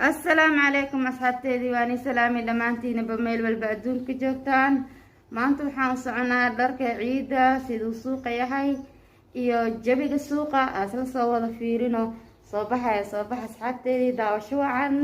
Assalaamu calaykum asxaabteedii, waan ii salaamay dhammaantiinaba meel walba adduunka joogtaan. Maanta waxaan u soconaa dharka ciidda, siduu suuqa yahay iyo jabiga suuqa asla soo wada fiirino. Soo baxaya, soo baxa asxaabteedii, daawasho wacan.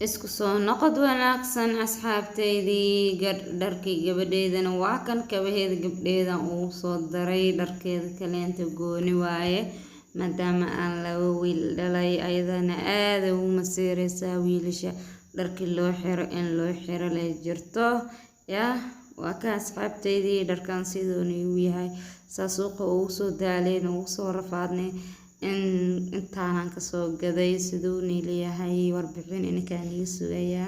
Isku soo noqod wanaagsan asxaabteydii. Dharkii gabadheydana waa kan, kabaheeda gabdheedan ugu soo daray, dharkeeda kaleenta gooni waaye, maadaama aan laba wiil dhalay. Ayadana aada ugu masiireysaa wiilasha dharkii loo xiro in loo xiro lay jirto. Yaa waa ka asxaabteydii, dharkan siduuna igu yahay, saa suuqa ugu soo daaleen, ugu soo rafaadnay in intaanan kasoo gaday. Siduu niilayahay warbixin ininkaan iga sugayaa.